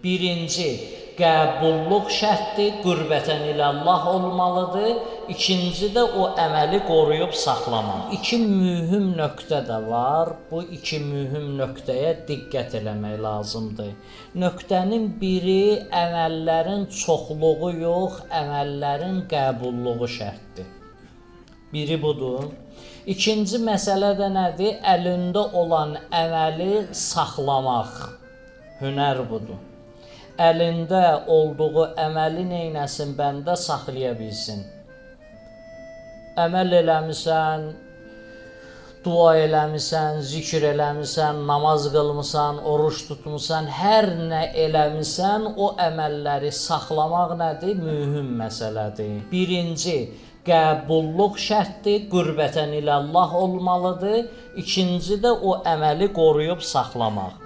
Birinci, qəbulluq şərtdir, qürbətən ilallah olmalıdır. İkinci də o əməli qoruyub saxlamaq. İki mühüm nöqtə də var. Bu iki mühüm nöqtəyə diqqət eləmək lazımdır. Nöqtənin biri əməllərin çoxluğu yox, əməllərin qəbulluğu şərtdir. Biri budur. İkinci məsələ də nədir? Əlində olan əməli saxlamaq. Hünər budur. Əlində olduğu əməli neynəsin bəndə saxlaya bilsin. Əməl eləmisən, dua eləmisən, zikr eləmisən, namaz qılmısan, oruç tutmusan, hər nə eləmisən, o əməlləri saxlamaq nədir? Mühüm məsələdir. Birinci, qəbulluq şərtdir, qürbətən ilallah olmalıdır. İkinci də o əməli qoruyub saxlamaq.